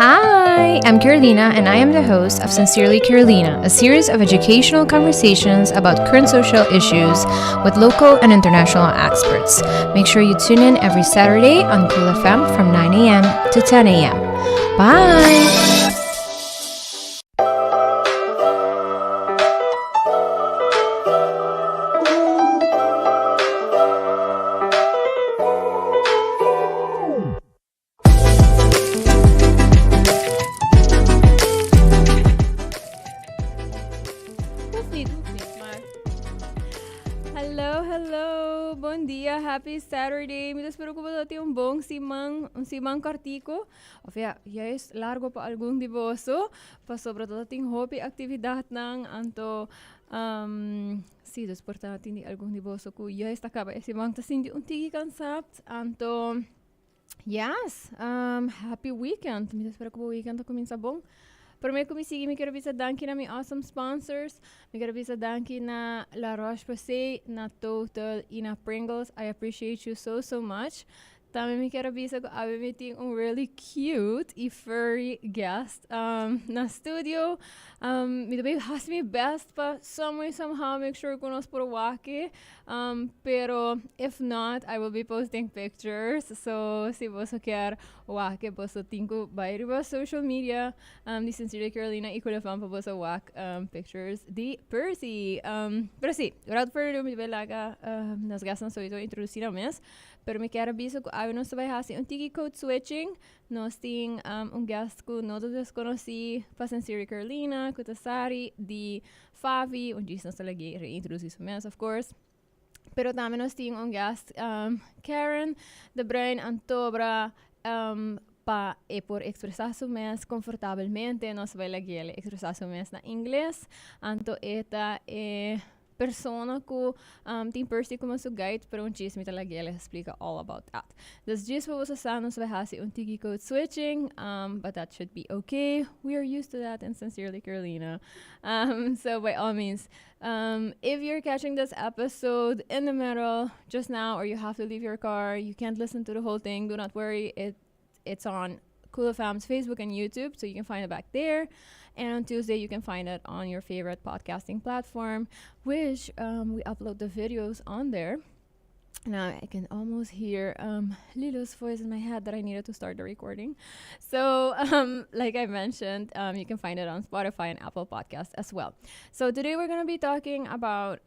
Hi, I'm Carolina, and I am the host of Sincerely Carolina, a series of educational conversations about current social issues with local and international experts. Make sure you tune in every Saturday on Cool FM from 9 a.m. to 10 a.m. Bye! Hoeft niet, hoeft niet, maar... Hallo, hallo. Bon dia, happy Saturday. Mi ta spera ku boso tin un bon siman, un siman kortiku. Of ja, juist largo pa algun di boso. Pasobra ta tin hopi aktividatnan, anto si, dus por ta tin di algun di boso ku juist a kaba e siman ta sinti un tiki kansá. Anto, yes, happy weekend. Mi ta spera ku bo weekend ta kuminsá bon. Promé ku mi sigui mi quiero bisa danki na mi awesome sponsors. Mi quiero bisa danki na La Roche-Posay, na Total y na Pringles. I appreciate you so so much. Tambe mi kier a bisa ku awe mi tin un really cute i furry guest um, na studio. Um, mi ta bay hasi mi best pa some way somehow make sure ku nos por wak e. Um, pero if not, I will be posting pictures. So si boso kier wak e, boso tin ku bay riba social media um, di Sincerely Carolina i Cool FM pa boso wak um, pictures di Percy. Um, pero si, without further ado, mi ta bay laga um, nos guestnan sowieso introduci nan mes. Pero mi kier a bisa ku awe nos ta bai hasi un tiki code switching. Nos tin un guest ku no ta deskonosí pa Sincerely Carolina, ku ta Sari di Favi. Un djis nos ta lag'é reintroducí su mes, of course. Pero tambe nos tin un guest, Karen de Bruin Antobra, pa e por ekspresá su mes konfortabelmente. Nos ta bai lag'é ekspresá su mes na ingles. Anto e ta e persona cu tin Percy como su guide, pero un djis mi ta laga el explica all about that. Dus djis pa boso sa nos bai haci un tiki code switching, but that should be okay. We are used to that in Sincerely Carolina. So by all means, if you're catching this episode in the middle just now or you have to leave your car, you can't listen to the whole thing, do not worry, it it's on Cool FM's Facebook and YouTube, so you can find it back there. And on Tuesday, you can find it on your favorite podcasting platform, which we upload the videos on there. Now I can almost hear Lilo's voice in my head that I needed to start the recording. So, like I mentioned, you can find it on Spotify and Apple Podcasts as well. So today we're going to be talking about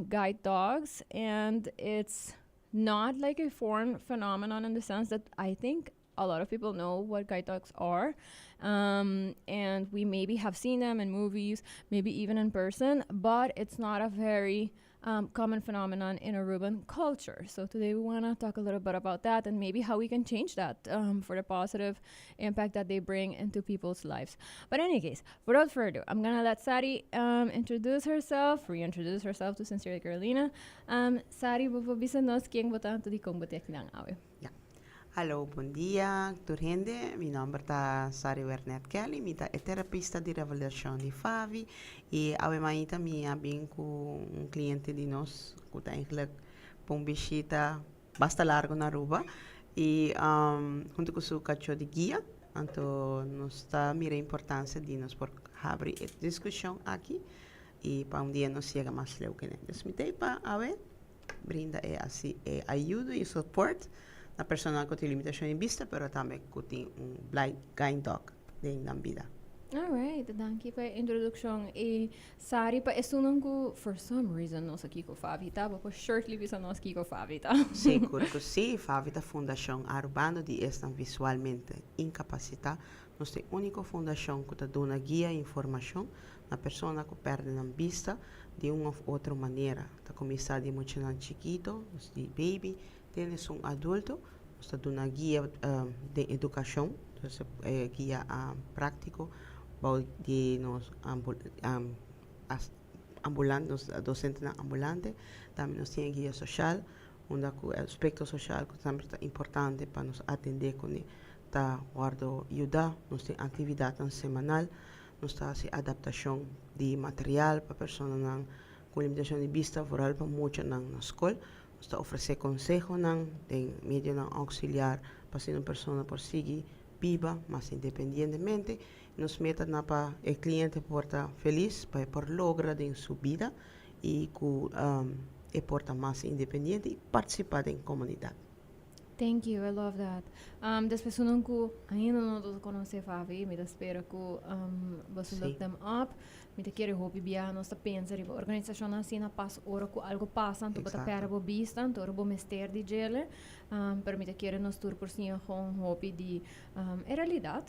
guide dogs, and it's not like a foreign phenomenon in the sense that I think a lot of people know what guide dogs are. And we maybe have seen them in movies, maybe even in person, but it's not a very common phenomenon in Aruban culture. So today we want to talk a little bit about that and maybe how we can change that for the positive impact that they bring into people's lives. But in any case, without further ado, I'm gonna let Sari introduce herself, reintroduce herself to Sincerely Carolina. Sari, bo por bisa nos ken bo ta anto dikon bo ta akinan awe? Ya. Hallo, bon dia tur hende. Mi nomber ta Sari Wernet Kelly. Mi ta e terapista di revalidacion di Favi. Y awe mainta mi a bin cu un cliente di nos cu ta eigenlijk pa un bishita basta largo na Aruba. Y hunto cu su cacho di guia. Anto nos ta mira e importancia di nos por habri e discusion aki y pa un dia nos yega mas leu kene. Dus mi ta pa awe brinda e asi e ayudo y support na personanan cu tin limitacion di bista pero tambe cu tin un blind guide dog den nan bida. Alright, danki pa e introduccion. Y Sari, pa esunnan cu for some reason no sa kico Favi ta, bo por shortly bisa nos kico Favi ta? Sigur cu si, Favi ta Fundacion Arubano di esnan visualmente incapacita. Nos ta e unico fundacion cu ta duna guia y informacion na persona cu perde nan bista di un of otro manera. Ta cuminsa di muchanan chikito, nos di baby, te esun adulto. Nos ta duna guia den educacion, dus e guia practico bou di nos ambulante, nos docentenan ambulante. Tambe nos tin e guia social, unda cu e aspecto social cu tambe ta importante pa nos atende cune ta wordo yuda. Nos tin actividadnan semanal, nos ta haci adaptacion di material pa personanan cu limitacion di bista, vooral pa muchanan na scol. Nos ta ofrece consehonan den medionan auxiliar pa asina un persona por sigui. biba mas independientemente. Nos meta ta pa e cliente por ta feliz, pa por logra den su bida y cu e por ta mas independiente y participa den comunidad. Thank you, I love that. Despues cu ainda no conoce Favi, mi ta spera cu bo look them up. Mi ta kere hopi bia nos ta pensa riba organisacion asina pas ora cu algo pasa, anto bo ta perde bo bista, anto ora bo mester di djele. Pero mi ta kere nos tur por siña gewoon hopi di e realidad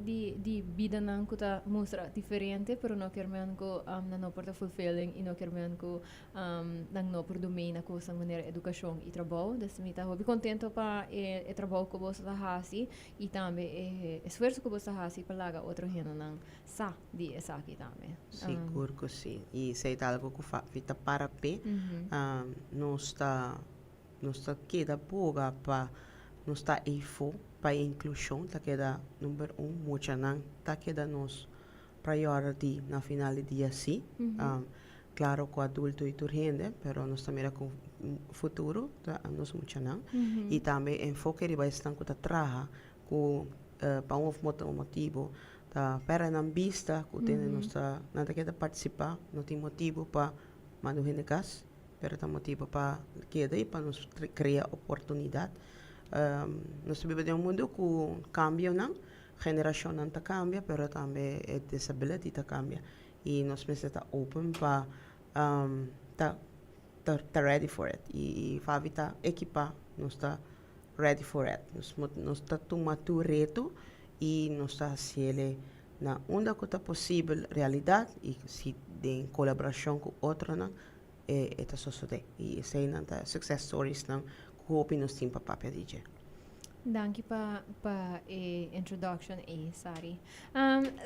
di bida nan cu ta mustra diferente, pero no kiermen cu nan no por ta fulfilling y no kiermen cu nan no por domina cos manera educacion y trabou. Dus mi ta hopi contento pa e trabou cu boso ta hasi y tambe e esfuerso cu boso ta hasi pa laga otro hendenan sa di esaki tambe. Sigur cu si. Y esey ta algo cu Favi ta para pe. Nos ta keda boga pa nos ta eyfo pa inclusion ta keda number 1, muchanan ta keda nos priority na final di dia, si. Claro cu adulto y tur hende, pero nos tambe cu futuro ta nos muchanan. Y tambe enfoke riba esnan cu ta traha cu pa un of otro motibo ta perde nan bista, cu tin nos ta nan ta keda participa, no tin motibo pa manda hende cas, pero ta motibo pa keda y pa nos crea oportunidad. Nos ta biba den un mundo cu cambionan, generacionnan ta cambia, pero tambe e disability ta cambia y nos mester ta open pa ta ready for it y Favi ta equipa, nos ta ready for it. Nos ta tuma tur reto y nos ta haciele na unda cu ta posibel realidad y si den colaboracion cu otronan e ta sucede y eseynan ta success stories nan cu hopi nos tin pa papia di dje. Danki pa e introduction, Sari.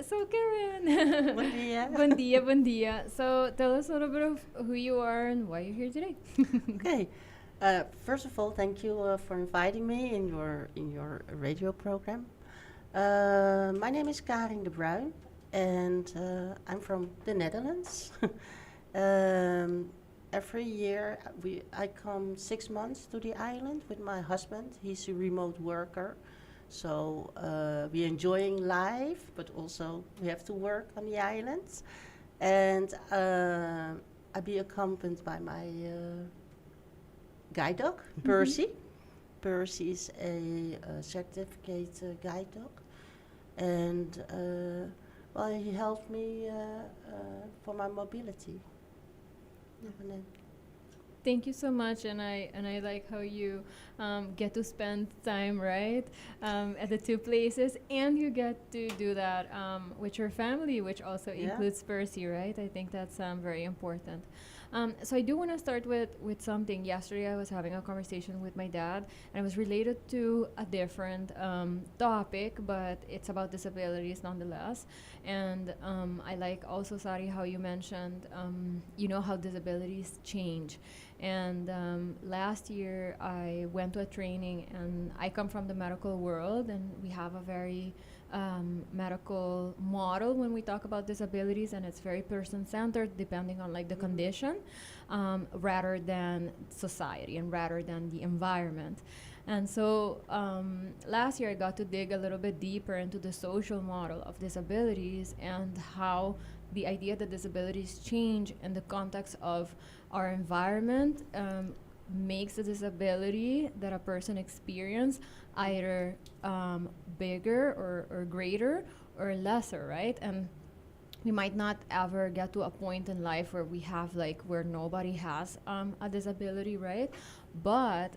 So Karen. Bon dia. Bon dia, bon dia. So tell us a little bit of who you are and why you're here today. Okay. First of all, thank you for inviting me in your radio program. My name is Karin de Bruin, and I'm from the Netherlands. Every year, we I come 6 months to the island with my husband. He's a remote worker, so we're enjoying life, but also we have to work on the island. And I be accompanied by my guide dog, Percy. Percy is a certificate guide dog, and well, he helped me for my mobility. Now and then. Thank you so much, and I like how you get to spend time, right, at the two places, and you get to do that with your family, which also includes Percy, right? I think that's very important. So I do want to start with something. Yesterday, I was having a conversation with my dad, and it was related to a different topic, but it's about disabilities nonetheless. And I like also, Sari, how you mentioned, how disabilities change. And last year, I went to a training, and I come from the medical world, and we have a very medical model when we talk about disabilities, and it's very person centered, depending on, like, the condition, rather than society and rather than the environment. And so last year, I got to dig a little bit deeper into the social model of disabilities and how the idea that disabilities change in the context of our environment makes the disability that a person experience either bigger or greater or lesser, right? And we might not ever get to a point in life where we have, like, where nobody has a disability, right? But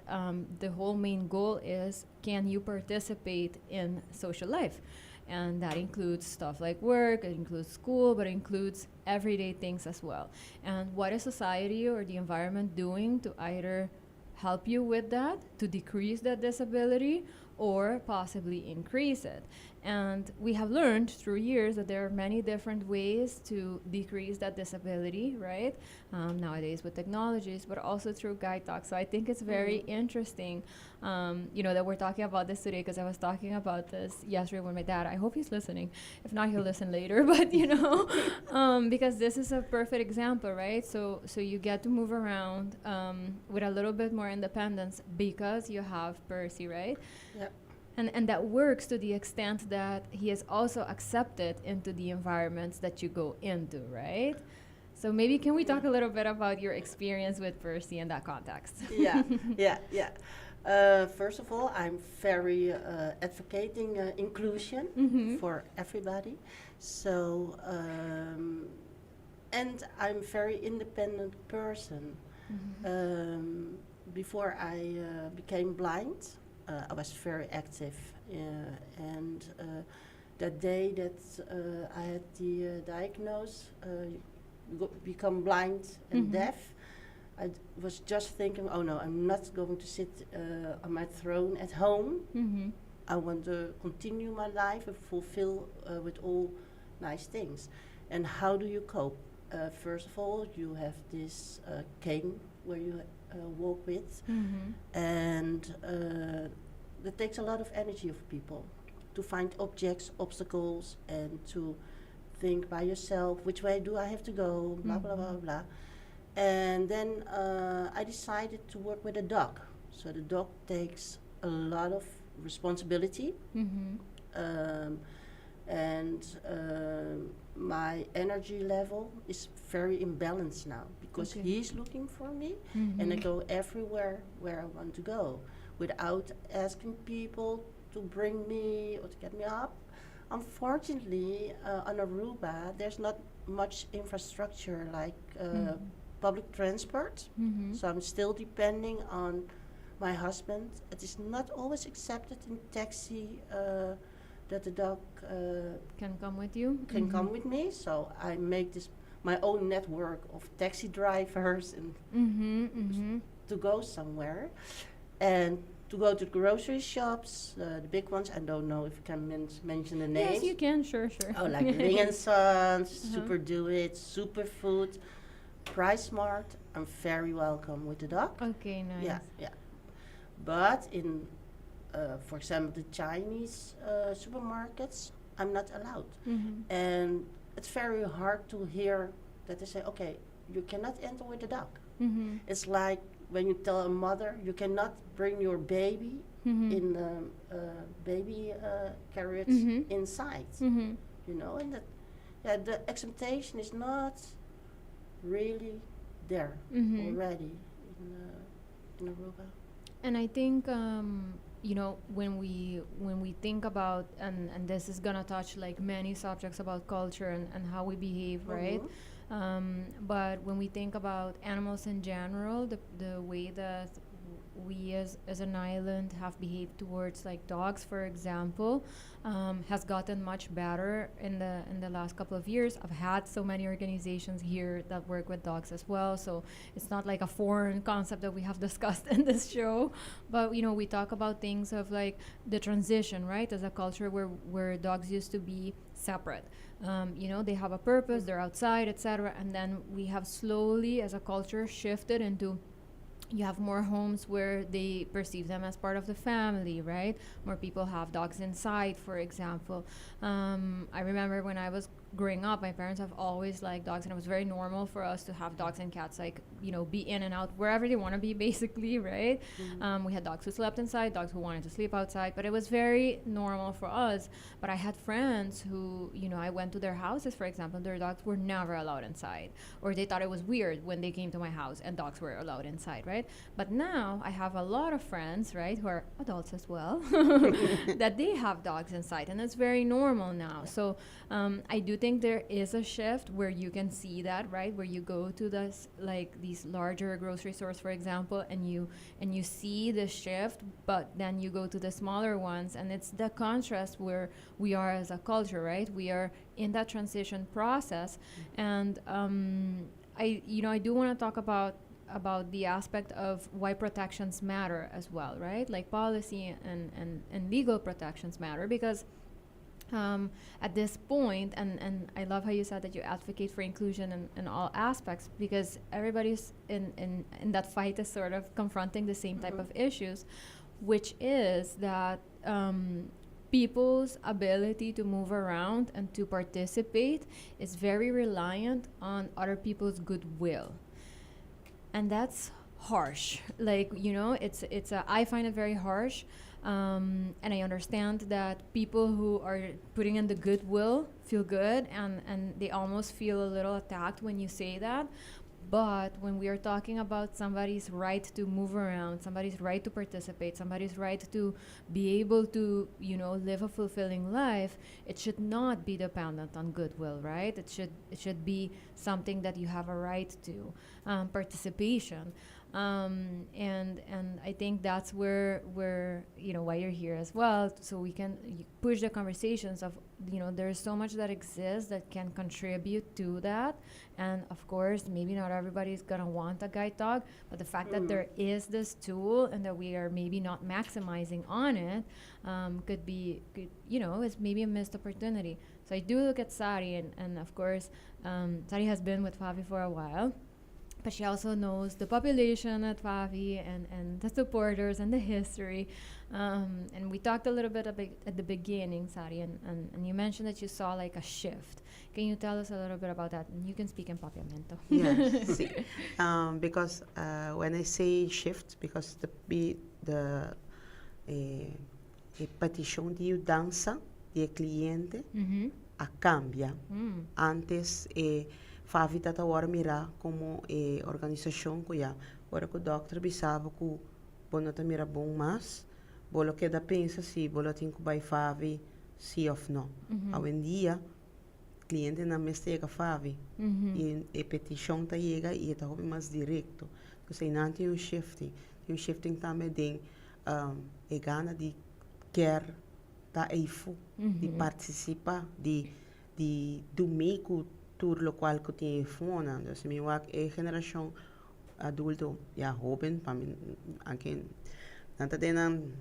the whole main goal is, can you participate in social life? And that includes stuff like work, it includes school, but it includes everyday things as well. And what is society or the environment doing to either help you with that, to decrease that disability, or possibly increase it? And we have learned through years that there are many different ways to decrease that disability, right? Nowadays with technologies, but also through guide dogs. So I think it's very interesting that we're talking about this today because I was talking about this yesterday with my dad. I hope he's listening. If not, he'll listen later. But because this is a perfect example, right? So you get to move around with a little bit more independence because you have Percy, right? Yeah. And that works to the extent that he is also accepted into the environments that you go into, right? So maybe can we talk a little bit about your experience with Percy in that context? Yeah. First of all, I'm very advocating inclusion for everybody. So, and I'm very independent person. Before I became blind, I was very active, and that day that I had the diagnose, become blind and deaf, I was just thinking, "Oh no, I'm not going to sit on my throne at home. I want to continue my life and fulfill with all nice things." And how do you cope? First of all, you have this cane where you walk with, and that takes a lot of energy of people to find objects, obstacles, and to think by yourself, "Which way do I have to go?" Blah, blah, blah, blah. And then I decided to work with a dog. So the dog takes a lot of responsibility. And my energy level is very imbalanced now because he's looking for me and I go everywhere where I want to go without asking people to bring me or to get me up. Unfortunately, on Aruba, there's not much infrastructure like public transport. So I'm still depending on my husband. It is not always accepted in taxi that the dog can come with you. Can come with me. So I make this my own network of taxi drivers and to go somewhere and to go to the grocery shops, the big ones. I don't know if you can mention the names. Yes, you can. Sure. Oh, like Ring and Sons, Super Do It, Superfood, Price Smart. I'm very welcome with the dog. Okay, nice. Yeah. But in, for example, the Chinese supermarkets, I'm not allowed. And it's very hard to hear that they say, "Okay, you cannot enter with the dog." It's like when you tell a mother you cannot bring your baby in the baby carriage inside, and that, yeah, the acceptation is not really there already in Aruba. And I think when we think about, and this is gonna touch like many subjects about culture and how we behave, right? Mhm. But when we think about animals in general, the way that we as an island have behaved towards like dogs, for example, has gotten much better in the last couple of years. I've had so many organizations here that work with dogs as well, so it's not like a foreign concept that we have discussed in this show. But we talk about things of like the transition, right? As a culture where dogs used to be separate. They have a purpose, they're outside, etc. And then we have slowly, as a culture, shifted into you have more homes where they perceive them as part of the family, right? More people have dogs inside, for example. I remember when I was growing up, my parents have always liked dogs, and it was very normal for us to have dogs and cats, like, be in and out wherever they want to be, basically, right? We had dogs who slept inside, dogs who wanted to sleep outside, but it was very normal for us. But I had friends who, I went to their houses, for example, their dogs were never allowed inside, or they thought it was weird when they came to my house and dogs were allowed inside, right? But now I have a lot of friends, right, who are adults as well, that they have dogs inside, and it's very normal now. So I do think there is a shift where you can see that, right, where you go to this like these larger grocery stores, for example, and you see the shift, but then you go to the smaller ones, and it's the contrast where we are as a culture, right? We are in that transition process, and I you know I do want to talk about the aspect of why protections matter as well, right? Like policy and legal protections matter because at this point, and I love how you said that you advocate for inclusion in all aspects because everybody's in that fight is sort of confronting the same type of issues, which is that people's ability to move around and to participate is very reliant on other people's goodwill. And that's harsh. Like, I find it very harsh. And I understand that people who are putting in the goodwill feel good and they almost feel a little attacked when you say that. But when we are talking about somebody's right to move around, somebody's right to participate, somebody's right to be able to live a fulfilling life, it should not be dependent on goodwill, right? It should be something that you have a right to, participation. And I think that's where why you're here as well, so we can push the conversations of there's so much that exists that can contribute to that, and of course maybe not everybody's gonna want a guide dog, but the fact that there is this tool and that we are maybe not maximizing on it could be could you know is maybe a missed opportunity. So I do look at Sari, and of course Sari has been with Favi for a while, but she also knows the population at Favi and the supporters and the history. And we talked a little bit at the beginning, Sari, and you mentioned that you saw like a shift. Can you tell us a little bit about that? And you can speak in Papiamento. Yes, si. Because when I say shift, because the be the peticion di yudansa di cliente a cambia. Antes, FAVI tabata awor mira como organisacion cu ya ora cu dokter bisa bo cu bo no ta mira bon mas, bo lo keda pensa si bo lo tin cu bay FAVI si of no. Awendia, clientenan mes ta yega FAVI y e peticion ta yega y ta hopi mas directo. Anto, nan tin un shifting, tin un shifting tambe di e gana di kier ta eyfo, di participa, di do meio cu tur locual cu tin eyfo. Dus mi wak e generacion adulto, ya hoben, pa mi, aunke nan ta den nan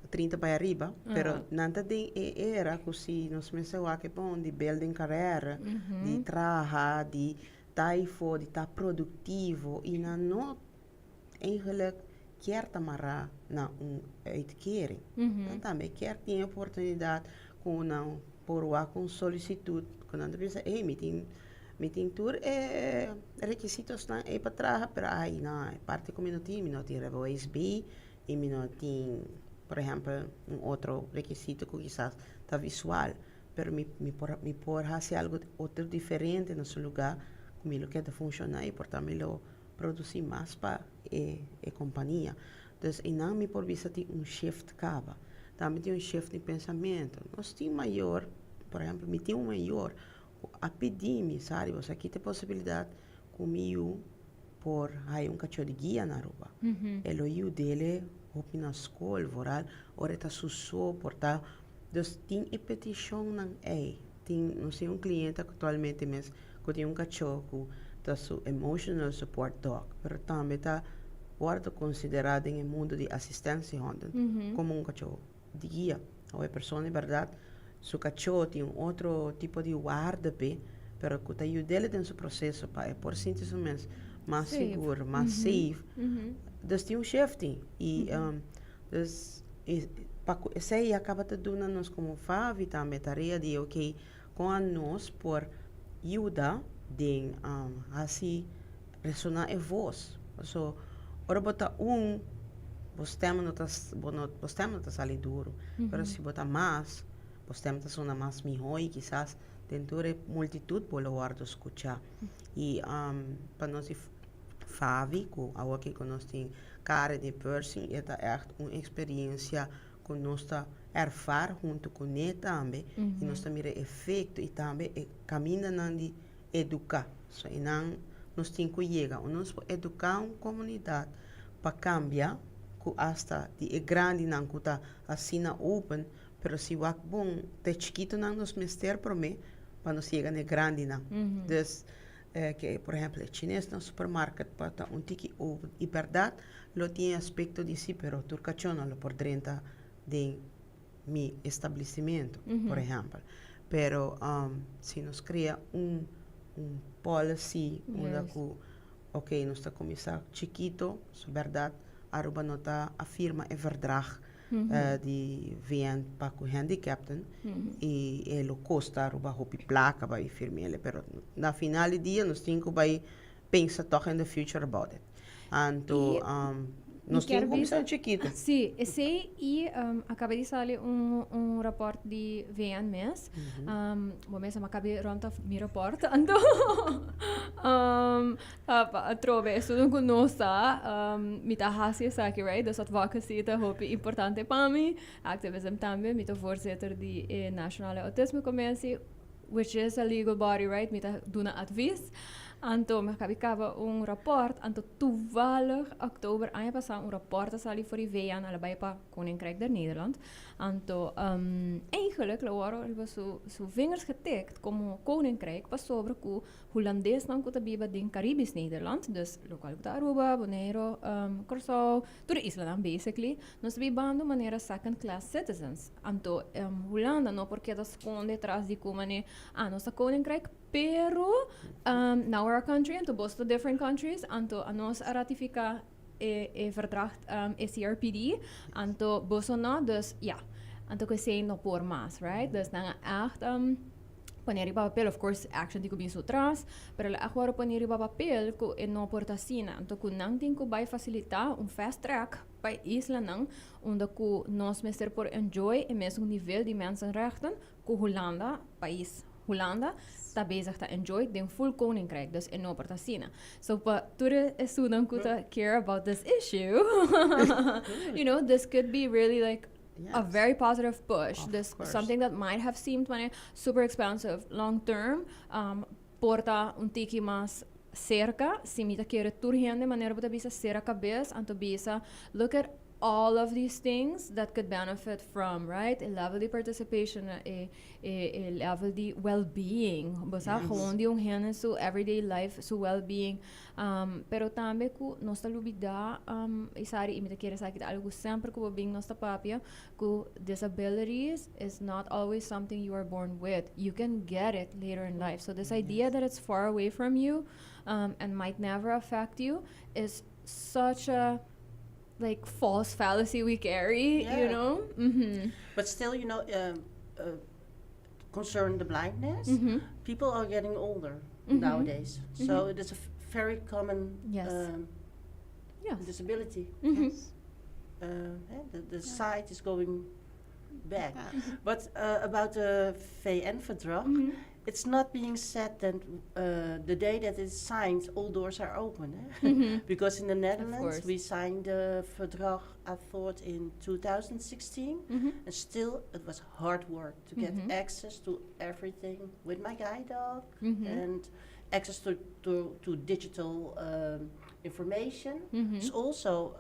30 pa ariba, pero nan ta den e era cu si nos mester wak bon di building carera, di traha, di ta eyfo, di ta productivo y nan no eigenlijk kier ta mara na un uitkering. Nan tambe kier tin oportunidad cu nan por wak un solicitud, cu nan pensa, hey, mi tin tur requisitonan ey pa traha, pero ai, no, parti cu mi no tin rijbewijs B y mi no tin, por ehempel, un otro requisito cu kisas ta visual, pero mi por haci algo otro diferente na su lugar, cu mi lo kier funciona y por tanto mi lo produci mas pa e compania. Dus eynan mi por bisa tin un shift caba. Tambe tin un shift di pensamento. Nos tin mayor, por ehempel, mi tin un mayor, a pidi mi, sabi, bo aki tin posibilidad cu mi por haya un cacho di guia na Aruba. E lo yud'e hopi na scol, vooral ora ta su so, por ta. Dus tin e peticionnan ey. Tin, no sei, un cliente actualmente mes cu tin un cacho cu ta su emotional support dog, pero tambe ta wordo considera den mundo di asistencia honden como un cacho di guia. Of e persona, di berdad, su cacho tin un otro tipo di waarde p'e, pero cu ta yud'e den su proceso pa e por sinti su mes mas safe. Sigur, mas safe. Dus tin un shifting. Y dus e, pa, esey a caba di duna nos como FAVI tambe tarea di, ok, con nos por yuda den haci resona e voz. So, ora bo ta un, bo stem no ta, bo no, bo stem no ta sali duro. Pero si bo ta mas, bo stem ta sona mas miho y kisas den e multitud bo lo wordo scucha. Y pa nos FAVI, cu aki cu nos tin cara di person, e ta echt un experiencia cu nos ta ervaar hunto cu ne tambe, y nos ta mira efecto y tambe e camindanan di educa. So, y nan nos tin cu yega, nos por educa un comunidad pa cambia, cu hasta di e grandinan cu ta asina open, pero si wak bon, te chikitonan nos mester prome, pa nos yega na grandinan. Dus, cu, por ehempel, chines na supermarket pa ta un tiki open. Y berdad, lo tin aspecto di si, pero tur cacho no lo por drenta den mi establecimento, por ehempel. Pero si nos crea un policy, unda cu, ok, nos ta cuminsa chikito, so berdad, Aruba no ta a firma e verdrag di VN pa cu gehandicapten y e lo costa Aruba hopi placa pa firm'e, pero na final di dia nos tin cu bay pensa toch in the future about it. Anto, Nos kier tin cu chikito. Si, esey y a caba di sali un rapport di VN mes. Bo mes a caba rond of mi rapport anto atrobe esun cu nos ta mi ta haci esaki, right? Dus advocacy ta hopi importante pa mi. Activism tambe. Mi ta voorzitter di e Nationale Autisme Commissie, which is a legal body, right? Mi ta duna advies. Anto mi a caba di caba un rapport, anto toevallig oktober aña pasa un rapport a sali for di VN, a bay pa Koninkrijk der Nederland. Anto eigenlijk lo word riba su vingers getikt como Koninkrijk pasobra cu Hulandesnan cu ta biba den Caribisch Nederland, dus locual cu ta Aruba, Bonaire, Curaçao, tur e islanan basically, nos ta bibando manera second class citizens. Anto Hulanda no por keda sconde tras di cu mane, ah, nos ta Koninkrijk, pero now we're a country, anto bos ta different countries, anto anos a ratifica e verdrag, e CRPD, anto boso no, dus ja. Anto cu esey no por mas, right? Dus nan a echt pone riba papel, of course action tin cu bin su tras, pero la echt worde pone riba papel cu e no por ta asina. Anto cu nan tin cu bay facilita un fast track pa e islanan unda cu nos mester por enjoy e mesun nivel di mensenrechten cu Hulanda, pais Hulanda, ta bezig ta enjoy den full koninkrijk. Dus e no por ta asina. So pa tur esunnan cu ta care about this issue, this could be really like a very positive push. Of This course. Something that might have seemed manera super expensive long term, por ta un tiki mas cerca. Si mi ta kere tur hende manera bo ta bisa cera cabes, anto bisa look at all of these things that could benefit from, right? E level di participation, e level di well-being. Bo sa, gewoon di un hende su everyday life, su well-being. Pero tambe cu nos ta lubida, Isari, y mi ta kere sa ki ta algo semper cu bo bin nos ta papia, cu disabilities is not always something you are born with. You can get it later in life. So this idea that it's far away from you and might never affect you is such a like false fallacy we carry, you know? But still, concern the blindness, people are getting older nowadays. So it is a very common disability. The sight is going back. But about the VN-verdrag, it's not being said that the day that it's signed, all doors are open. Eh? Because in the Netherlands, course. We signed the verdrag, I thought, in 2016, and still it was hard work to get access to everything with my guide dog and access to digital information. It's also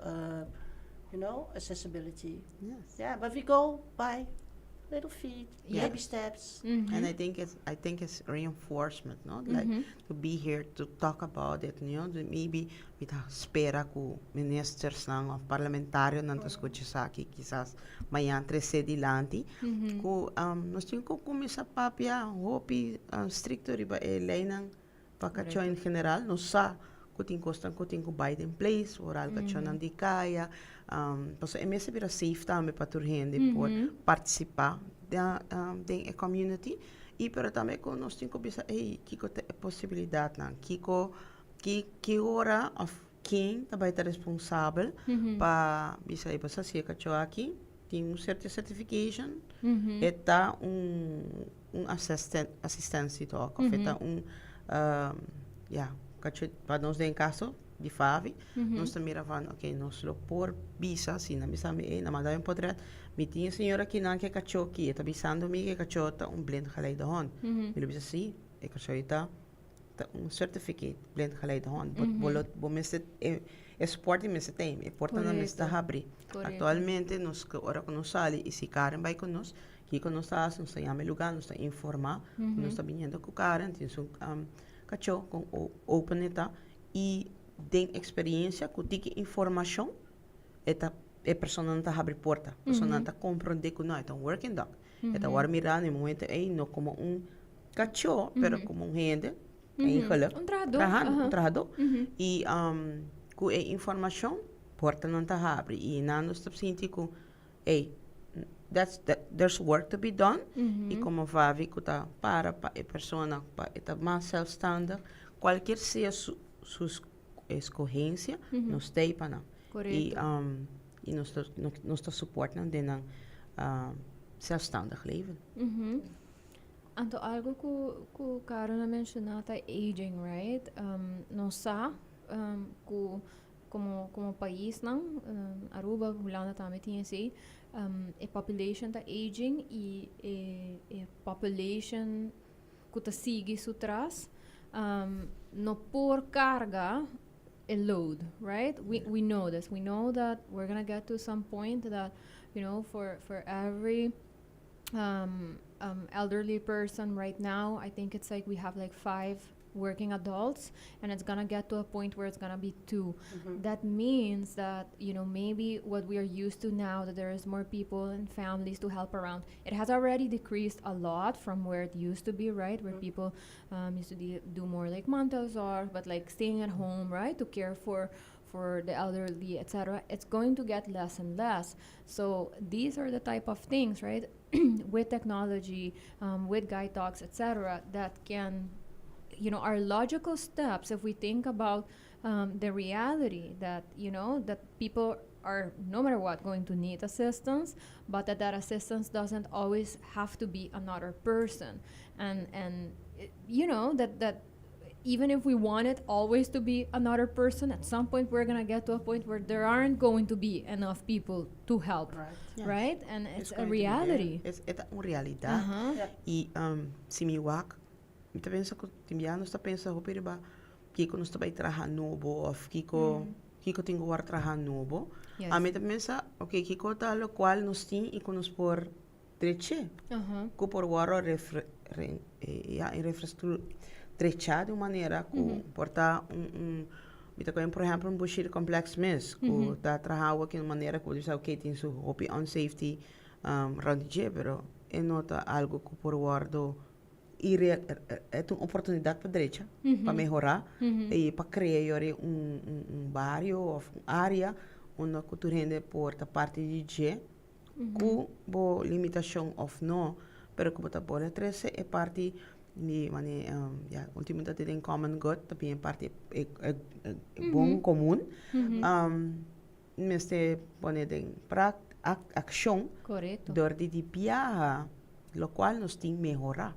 accessibility. Yeah, but we go by little feet, baby steps. And I think it's reinforcement, no? Like to be here to talk about it. Maybe mi ta spera cu ministernan of parlamentarionan ta scucha esaki, kisas mañan trece dilanti. Cu nos tin cu cuminsa papia hopi stricto riba e leynan pa cacho en general, nos sa cu tin cosnan cu tin cu bay in place, vooral cachonan di caya, paso e mester bira safe tambe pa tur hende por participa den e community y pero tambe cu nos tin cu bisa, hey, kico ta e posibilidadnan, kico ki ora of ken tambe ta responsabel pa bisa e basta si e cacho aki tin un certification, e ta un assistentie toch of e ta un ja, cacho pa nos den caso di Favi, nos ta mira van, ok, nos lo por bisa, si na bisa mi, na manda un portret, mi tin señora aki nan cu cacho aki, ta bisando mi cu cacho ta un blind geleide hond. Mi lo bisa si, e cacho ta un certificate blind geleide hond. Bo bo mester e support mester tin, e portanan mester habri. Actualmente nos ora cu nos sali y si Karen bay cu nos, kico nos ta haci, nos ta yama e lugar, nos ta informa, nos ta biniendo cu Karen, tin su cacho cu open eta y den experiencia cu tiki informacion eta e persona no ta habri porta, e persona ta comprende cu no, e ta un working dog. E ta wor mira na momento ey no como un cacho, pero como un hende, eigenlijk. Un trahador. Trahando, un trahador. Y cu e informacion, portanan ta habri. Y nan nos ta sinti cu, hey, there's work to be done. Y como Favi cu ta para pa e persona, pa e ta mas zelfstandig, cualkier sea su escogencia, nos ta pa nan. E, e nos ta support nan den nan zelfstandig leven. Anto algo cu Karen a menciona ta aging, right? Nos sa cu como pais nan, Aruba, Hulanda tambe tin asina, e population ta aging y e population cu ta sigui su tras no por carga a load, right? We know this. We know that we're gonna get to some point that, for every elderly person right now, I think it's like we have like five working adults, and it's gonna get to a point where it's gonna be 2. That means that maybe what we are used to now, that there is more people and families to help around, it has already decreased a lot from where it used to be, right? Where people used to do more like mantelzorg, but like staying at home, right? To care for the elderly, etc. It's going to get less and less. So these are the type of things, right? With technology, with guide dogs, etc., that are logical steps if we think about the reality that people are, no matter what, going to need assistance, but that that assistance doesn't always have to be another person. And that even if we want it always to be another person, at some point we're gonna get to a point where there aren't going to be enough people to help, right? And it's a going to be there. Reality. E ta un realidad. E si mi wak, mi ta pensa cu tin biaha nos ta pensa hopi riba kico nos ta bay traha nobo of kico tin cu wordo traha nobo. Ami ta pensa, ok, kico ta locual nos tin y cu nos por drecha. Cu por wordo ja, infrastructura drecha di un manera cu por ta un mi ta por ehempel, un Bushiri Complex mes, cu ta traha aki di un manera cu bisa, ok, tin su hopi unsafety rond dje, pero e no ta algo cu por wordo e un oportunidad pa drecha, pa mehora y pa crea un bario of un area unda cu tur hende por ta parti di dje, cu bo limitacion of no, pero cu ta por trece e parti di mane ja, ultimamente tin common good, tambe parti e bon comun. Mester pone den accion door di biaha, locual nos tin mehora.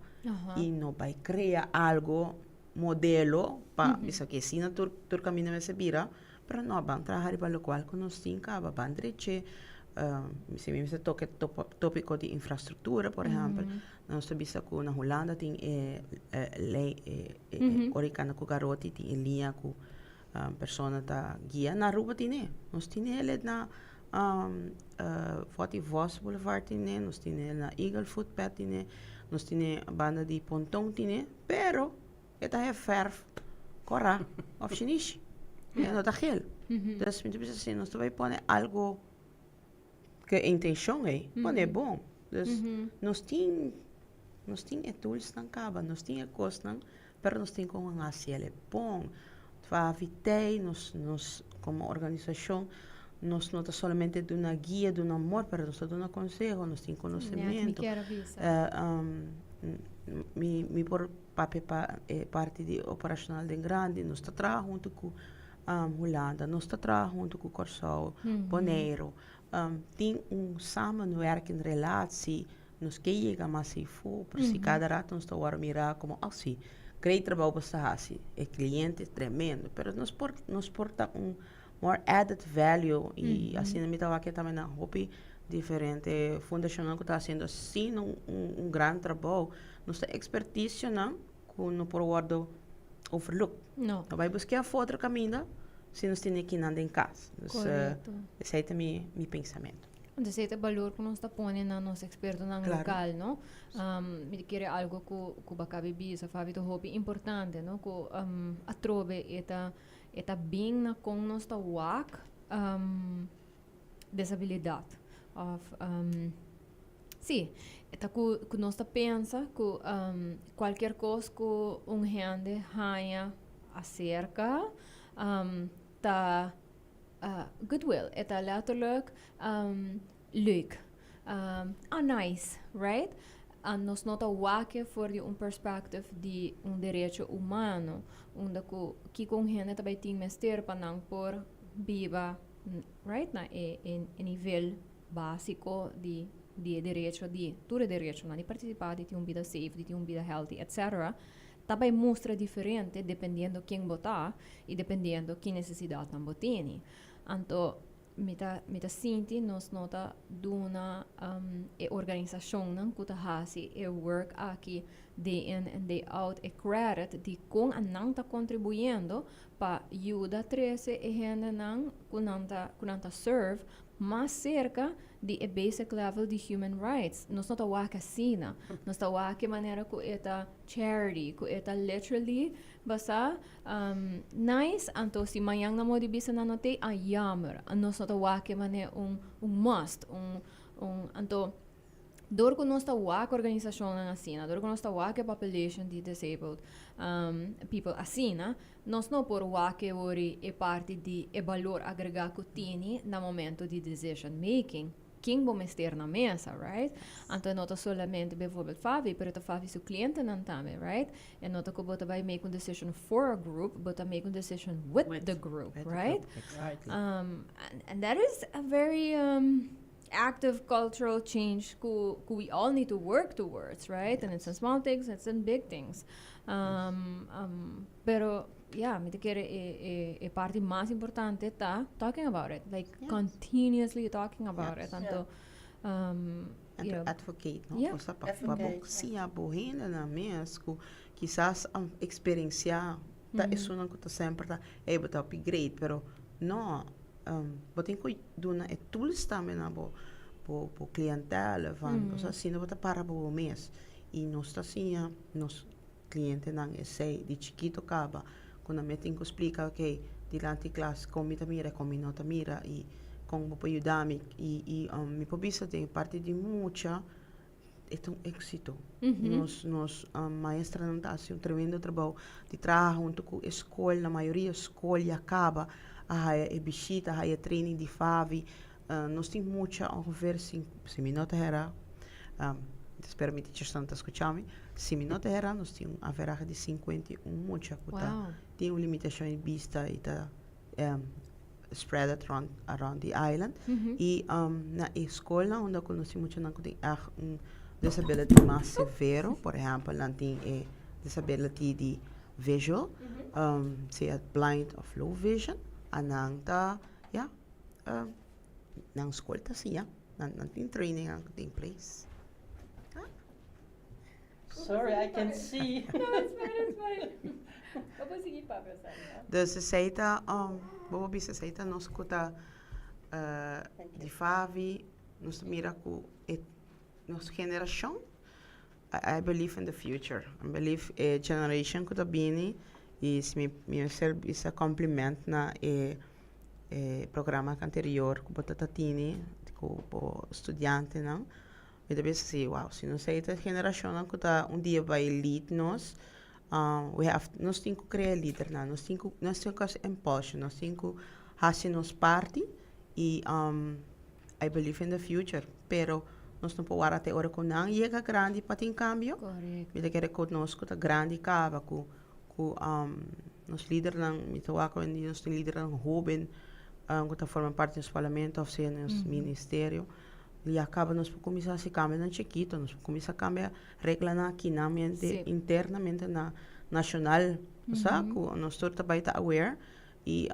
Y no bay crea algo modelo pa bisa cu asina tur caminda mester bira, pero no, ban traha riba locual cu nos tin caba, ban drecha. Si mi toca topico di infrastructura, por ehempel, nos ta bisa cu na Hulanda tin ley ora cana cu garoti, tin liña cu persona ta guia. Na Aruba tin, nos tin e na Forty Vos Boulevard tin, nos tin na Eagle Footpath tin, nos tin banda di Ponton tin, pero e ta verf cora of shinishi. E no ta geel. Dus mi ta asina, nos bay pone algo cu intencion ey, pone bon. Dus nos tin e tools nan caba, nos tin e cosnan, pero nos tin con haci bon. FAVI, nos como organisacion, nos no ta solamente duna guia, duna amor, pero nos ta duna conseho, nos tin conocimento. Mi por papia pa parti di operacional den grandi, nos ta traha hunto cu Hulanda, nos ta traha hunto cu Corsou, Bonaire, tin un samenwerking relatie, nos kier yega mas fu, pero si cada rato nos ta mira como asina, crea trabou pa asina, e cliente tremendo, pero nos por ta un more added value y asina mi ta aki tambe na hopi diferente fundacion cu ta haciendo asina un gran trabou. Nos ta expertise nan cu no por wordo overlooked. No. No bay busca otro caminda si nos tin aki nan den cas. Dus, esey ta mi pensamento. Anto, esey ta balor cu nos ta pone na nos expertonan local, no? Mi kier algo cu bo a caba di bisa, Fabi, ta hopi importante, no? Cu atrobe e ta bin na con nos ta wak disabilidad. Of si, ta cu nos ta pensa cu cualkier cos cu un hende haya acerca ta goodwill. E ta letterlijk leuk. Ah, nice, right? En nos no ta wak e for di un perspective di un derecho humano, unda cu un hende tambe tin mester pa nan por biba. right, na e nivel basico di derecho, di tur derecho, na di participa, di tin un bida safe, di tin un bida healthy, etc. Ta bay mustra diferente dependiendo ken bo ta y dependiendo ki necesidad nan bo tin. Anto, mi ta sinti nos no ta duna e organisacion nan cu ta hasi e work aki day in and day out e credit di con nan ta contribuyendo pa yuda trece e hende nan cu nan ta serve mas cerca di e basic level di human rights. Nos no ta wak asina. Nos ta wak manera cu e ta charity, cu e ta literally basa nice, anto si mañan nan modi bisa nan no t'ey, ah, jammer. Nos no ta wak manera un must, un anto dor cu nos ta wak organisacion asina, dor cu nos ta wak population di disabled people asina, nos no por wak ori e parti di e balor agrega cu tin na momento di decision making. Ken bo mester na mesa, right? Anto no ta solamente bijvoorbeeld Favi, pero ta Favi su clientenan tambe, right? E no ta cu bo ta bay make a decision for a group, but ta make a decision with the group, with the right? Group, exactly. And that is a very active cultural change cu we all need to work towards, right? And it's in small things, it's in big things. Pero, yeah, mi ta kere e parti mas importante ta talking about it, like continuously talking about it. Anto, And to advocate, no? Osea, pa Advocate, bo siña bo hendenan mes cu kisas experiencia ta esun cu ta semper ta, hey, bo ta great, pero no, bo tin cu duna e tools tambe na bo clientela, van, osea, asina bo ta para bo mes. Y nos ta siña nos clientenan esey di chikito caba, cu nan tin cu splica, ok, dilanti klas, con mi ta mira, con mi no ta mira, y con bo por yuda mi, y mi por bisa den parti di mucha, e un exito. Nos maestranan ta haci un tremendo trabou di traha hunto cu scol, na mayoria scol ya caba, a haya e bishita, haya training di FAVI. Nos tin mucha ongeveer, si mi no ta hera, spero mi teachers ta scucha mi, si mi no ta hera, nos tin un average di 51 mucha cu ta tin un limitacion di bista y ta spread around the island. Y na scol na unda cu nos tin mucha nan cu tin echt un disability mas severo, por ehempel, nan tin e disability di visual, sea blind of low vision, anan ta, ja, nan scol ta siña, nan tin training nan tin place. Sorry, I can see. No, it's fine, it's fine. Bo por sigui papia, Sandra. Dus esey ta, bo bisa esey ta nos cu ta di FAVI, nos mira cu e nos generacion, I believe in the future. I believe e generation cu ta bini y si mi ser bisa compliment na e programa anterior cu bo ta tini cu bo studiantenan. Mi ta bisa si, wow, si nos e generacion cu ta un dia bay lead nos, we have, nos tin cu crea lidernan, nos tin cu impulsion, nos tin cu haci nos parti y I believe in the future, pero nos no por warda te ora cu nan yega grandi pa tin cambio. Correct. Mi ta kere cu nos cu ta grandi caba cu nos lidernan, mi ta wak nos tin lidernan hoben cu ta forma parti di nos parlamento of sea nos ministerio. Y a caba nos por cuminsa haci cambionan chikito, nos por cuminsa cambia reglanan aki na mente, internamente na nacional, osea, cu nos tur ta bay ta aware y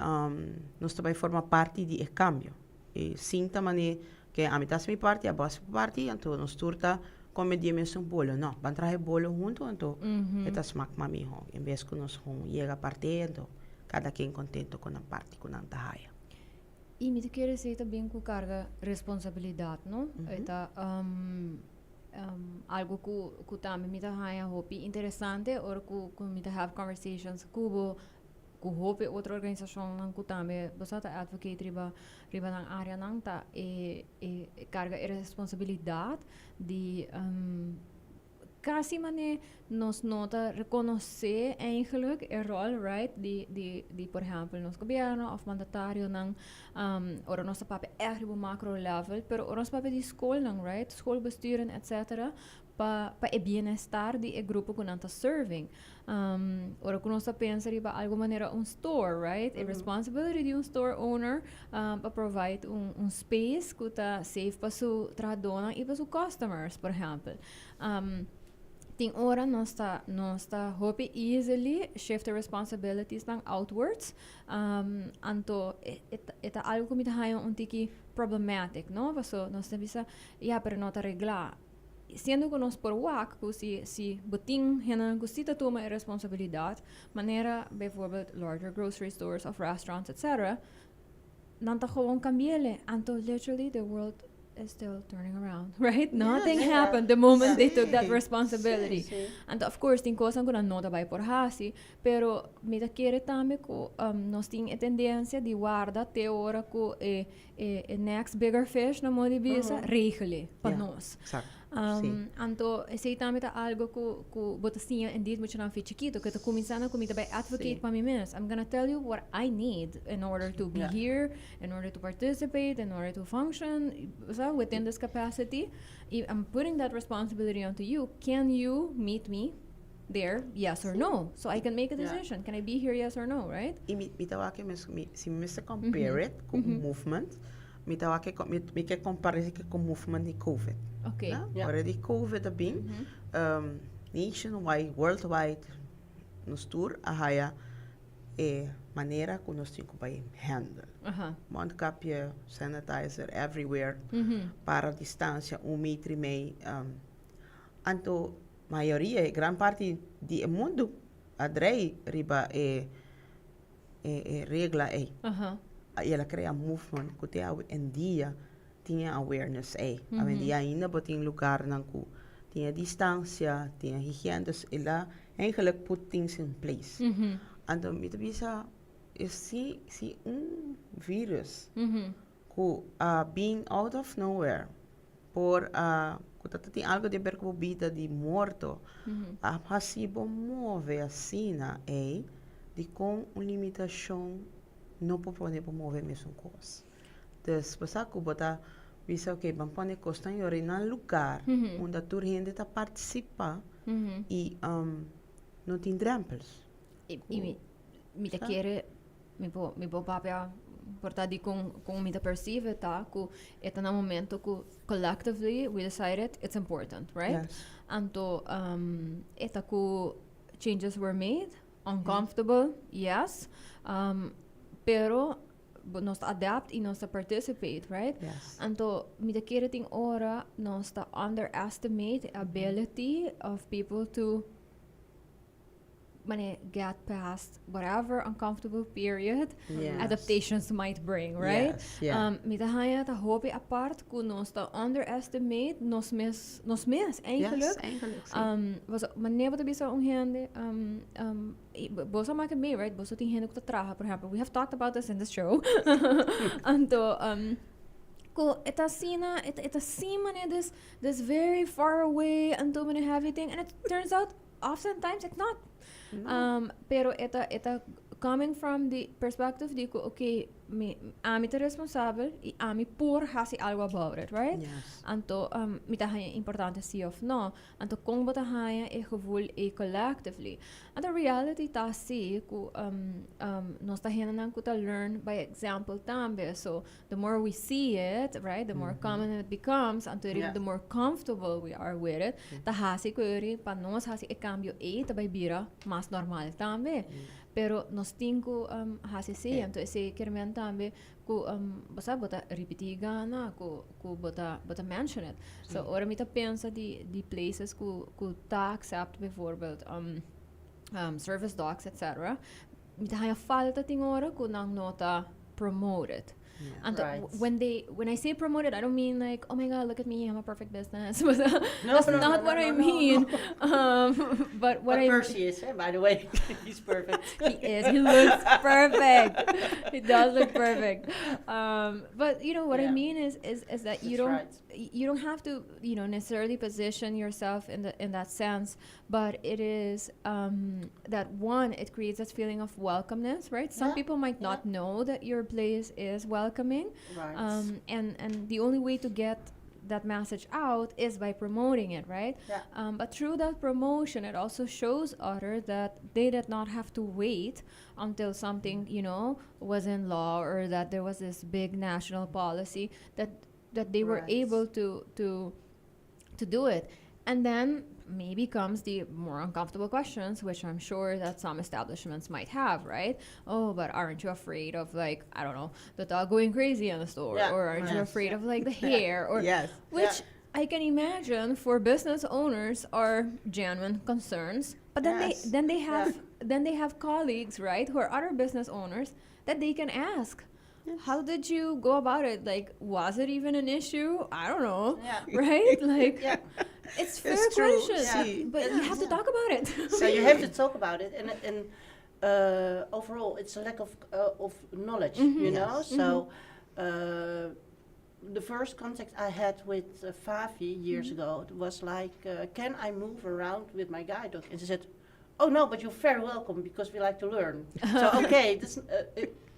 nos ta bay forma parti di e cambio. Y sin ta mane cu ami ta haci mi parti, abo haci bo parti, anto nos tur ta come di e mesun bolo. No, ban traha e bolo hunto, anto e ta smaak mas miho. En bes cu nos yega parti, anto cada ken contento cu nan parti cu nan ta haya. Y mi ta kere esey tambe cu carga responsabilidad, no? E ta algo cu tambe mi ta haya hopi interesante ora cu mi ta have conversations cu bo, cu hopi otro organisacionnan cu tambe bo sa ta advocate riba nan areanan ta e carga e responsabilidad di casi mane nos no ta reconoce eigenlijk e rol, right, di por ehempel nos gobierno of mandatarionan, ora nos ta papia echt riba macro level, pero ora nos papia di scolnan, right, schoolbesturen, etc. pa e bienestar di e grupo ku nan ta serving. Ora ku nos ta pensa riba algo manera un store, right? E responsibility di un store owner pa provide un space ku ta safe pa su trahadónan i pa su customers, por ehèmpel. Tin ora nos ta hopi easily shift the responsibilities nan outwards. Anto e ta algo ku mi ta haña un tiki problematic, no? Paso nos ta bisa, "Ja, pero no ta reglá." Siendo ku nos por wak ku si bo tin hendenan ku si ta tuma e responsabilidat, manera bijvoorbeeld larger grocery stores of restaurants, etc., nan ta gewoon kambi'é. Anto literally the world is still turning around, right? Nothing happened the moment they took that responsibility. And of course, tin kos ku nan no ta bai por hasi, pero mi ta kere tambe ku nos tin e tendensia di warda te ora ku e next bigger fish, na moda di bisa, regel pa nos. Anto, esei tambe ta algo ku bo ta siña indeed muchanan for di chikitu, ku ta kuminsá ku mi ta bai advocate pa mi mes. I'm gonna tell you what I need in order to be here, in order to participate, in order to function so, within this capacity. I'm putting that responsibility onto you. Can you meet me there? Yes or no? So I can make a decision. Can I be here? Yes or no, right? I mi ta ku mi, si mi compare it ku movement, mi ta ku mi ke kompará ku movement di COVID. No? Ora di COVID a bin, nationwide, worldwide, nos tur a haya e manera ku nos tin ku handle. Mondkapje, sanitizer everywhere, para distansia 1,5 meter. Anto, mayoria, gran parti di mundu a drei riba e regla ei. I el a krea movement ku te awendia tin awareness ei. Awendia ainda bo tin lugánan ku tin distansia, tin higiene, dus el a eigenlijk put things in place. Anto mi ta bisa si un virus ku being out of nowhere por ku ta tin algo di ber ku bida di morto a hasi bo move asina ei, di kon un limitashon no por pone bo move mesun kos? Dus bo sa ku bo ta bisa, "Ok, ban pone kos nan yori na lugá unda tur hende ta partisipá i no tin drempels." I mi ta kere mi por papia por ta di kon mi ta perceive ta ku e ta na momento ku collectively we decided it's important, right? Yes. Anto e ta ku changes were made, uncomfortable, yes, pero nos adapt i nos participate, right? Yes. Anto mi ta kere tin ora nos ta underestimate the ability of people to mane get past whatever uncomfortable period adaptations might bring, right? Yes, yeah. Mi ta haña ta hopi apart ku nos ta underestimate nos mes eigenlijk. Yes, eigenlijk, si. Was manera bo ta bisa un hende, bo sa maak mee, right? Bo tin hende ku ta traha, por ehèmpel. We have talked about this in the show. Anto ku e ta asina, e ta asina mane this very far away anto mane heavy thing, and it turns out oftentimes it's not. No. Pero e ta coming from the perspective di ku, okay, ami ta responsabel i ami por hasi algo about it, right? Yes. Anto mi ta haña importante si of no. Anto kon bo ta haña e gevoel e collectively. Anto reality ta si ku nos ta hendenan ku ta learn by example tambe. So the more we see it, right, the more common it becomes. Anto the more comfortable we are with it. Ta hasi ku eri pa nos hasi e kambio e ta bai bira mas normal tambe. Pero nos tin ku hasi si, anto esei kermen tambe ku bo sa bo ta ripití gana ku bo ta mention it. So ora mi ta pensa di places ku ta accept bijvoorbeeld service dogs, etc. Mi ta haña falta tin ora ku nan no ta promoted. And when I say promoted, I don't mean like, "Oh my God, look at me, I'm a perfect business." No, That's no, not no, what no, I no, mean. no. But what But I Percy is, eh, by the way, he's perfect. He is. He looks perfect. He does look perfect. But you know what I mean is that you That's don't right. you don't have to necessarily position yourself in that sense, but it is that one, it creates that feeling of welcomeness, right? Some people might not know that your place is welcoming, and the only way to get That message out is by promoting it, right? Yeah. But through that promotion, it also shows others that they did not have to wait until something was in law or that there was this big national policy that they were able to do it. And then maybe comes the more uncomfortable questions, which I'm sure that some establishments might have, right? "Oh, but aren't you afraid of, like, I don't know, the dog going crazy in the store?" Or "Aren't you afraid of, like, the hair?" Or which I can imagine for business owners are genuine concerns. But then they then they have then they have colleagues, right, who are other business owners that they can ask. "How did you go about it? Like, was it even an issue? I don't know." Right? Like, it's fair It's true. questions, but you have to talk about it. So you have to talk about it, and overall, it's a lack of knowledge, you know. So the first contact I had with Favi years ago, it was like, "Can I move around with my guide dog?" And she said, "Oh no, but you're very welcome because we like to learn." So okay,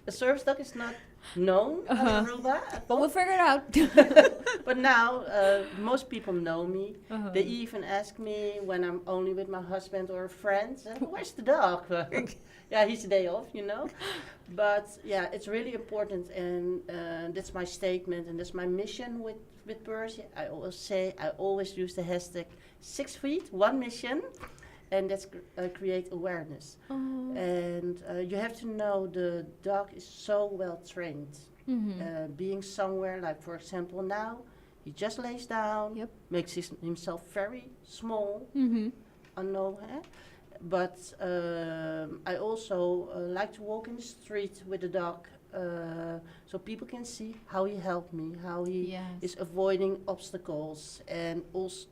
a service dog is not known on Aruba at But we'll all. Figure it out. But now most people know me. They even ask me when I'm only with my husband or friends, "Where's the dog?" Yeah, he's a day off. But yeah, it's really important, and that's my statement, and that's my mission with Percy. I always say, I always use the #6 feet, one mission, and that's create awareness. Oh. And you have to know the dog is so well trained. Being somewhere, like for example now, he just lays down, makes himself very small, unknown. Eh? But I also like to walk in the street with the dog, so people can see how he helped me, how he is avoiding obstacles, and also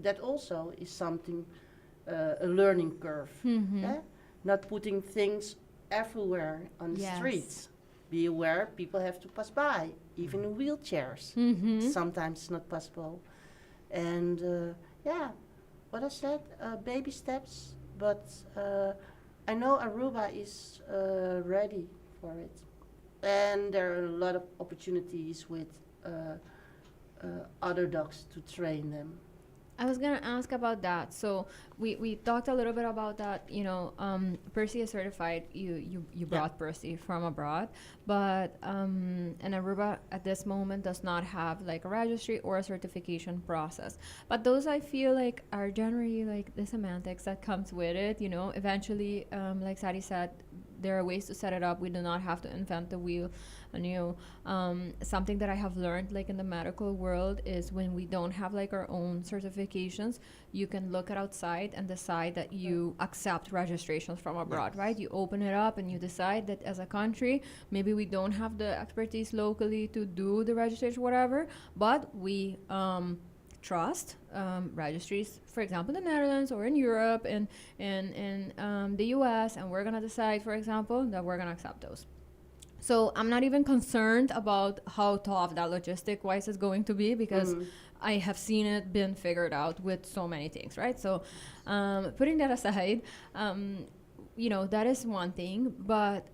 that also is something, a learning curve. Eh? Not putting things everywhere on the streets. Be aware people have to pass by, even in wheelchairs. Sometimes it's not possible. And yeah, what I said, baby steps, but I know Aruba is ready for it. And there are a lot of opportunities with other dogs to train them. I was gonna ask about that. So we talked a little bit about that. Percy is certified. You brought Percy from abroad, but and Aruba at this moment does not have like a registry or a certification process. But those, I feel like, are generally like the semantics that comes with it. Eventually, like Sari said, there are ways to set it up. We do not have to invent the wheel anew. Something that I have learned, like in the medical world, is when we don't have like our own certifications, you can look at outside and decide that you accept registrations from abroad, right? You open it up and you decide that as a country, maybe we don't have the expertise locally to do the registration, whatever, but we trust registries, for example, in the Netherlands or in Europe and in the US, and we're gonna decide, for example, that we're gonna accept those. So I'm not even concerned about how tough that logistic wise is going to be because I have seen it been figured out with so many things, right? So putting that aside, that is one thing, but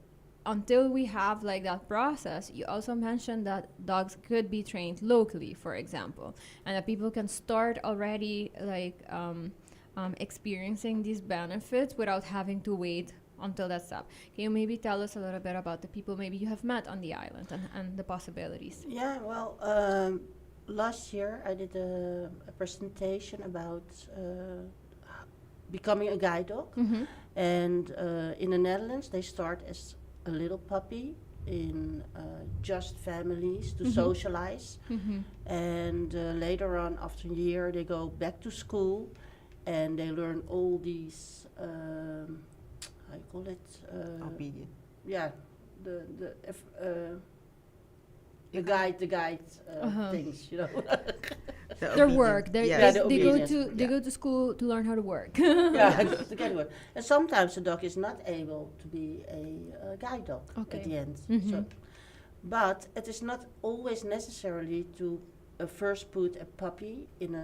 until we have like that process, you also mentioned that dogs could be trained locally, for example, and that people can start already like experiencing these benefits without having to wait until that step. Can you maybe tell us a little bit about the people maybe you have met on the island and the possibilities? Yeah, well, last year I did a presentation about becoming a guide dog. And in the Netherlands, they start as a little puppy in just families to socialize. And later on, after a year, they go back to school and they learn all these, how you call it? Obedient. Yeah, the guide things. The Their obedient. work. They, Yeah, the they go obedience. to they go to school to learn how to work. Yeah, to get work. And sometimes the dog is not able to be a guide dog at the end. So, but it is not always necessarily to first put a puppy in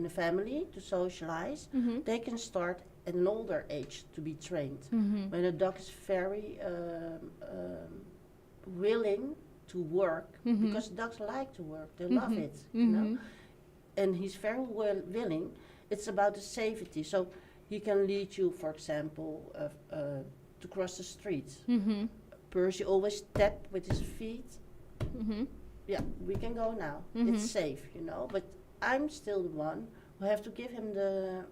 a family to socialize. They can start at an older age to be trained. When a dog is very willing to work because dogs like to work. They love it. And he's very well willing. It's about the safety. So he can lead you, for example, to cross the street. Percy always tap with his feet. Yeah, we can go now. It's safe. But I'm still the one who have to give him the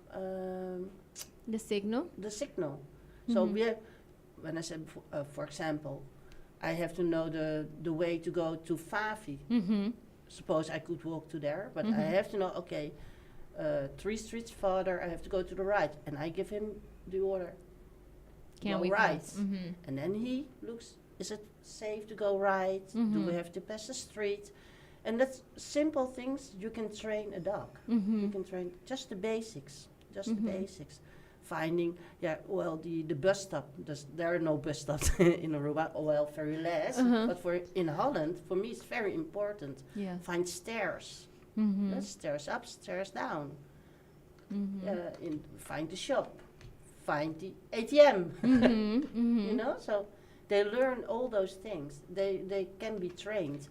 The signal. The signal. So we have, when I said, for example, I have to know the way to go to Favi. Suppose I could walk to there, but I have to know, okay, three streets farther, I have to go to the right. And I give him the order. Can Go we right? pass? And then he looks, is it safe to go right? Do we have to pass the street? And that's simple things you can train a dog. You can train just the basics, just the basics. Finding, yeah, well, the bus stop, there are no bus stops in Aruba, or well, very less. But for in Holland, for me, it's very important. Find stairs. Stairs up, stairs down. Find the shop, find the ATM. So they learn all those things. They can be trained,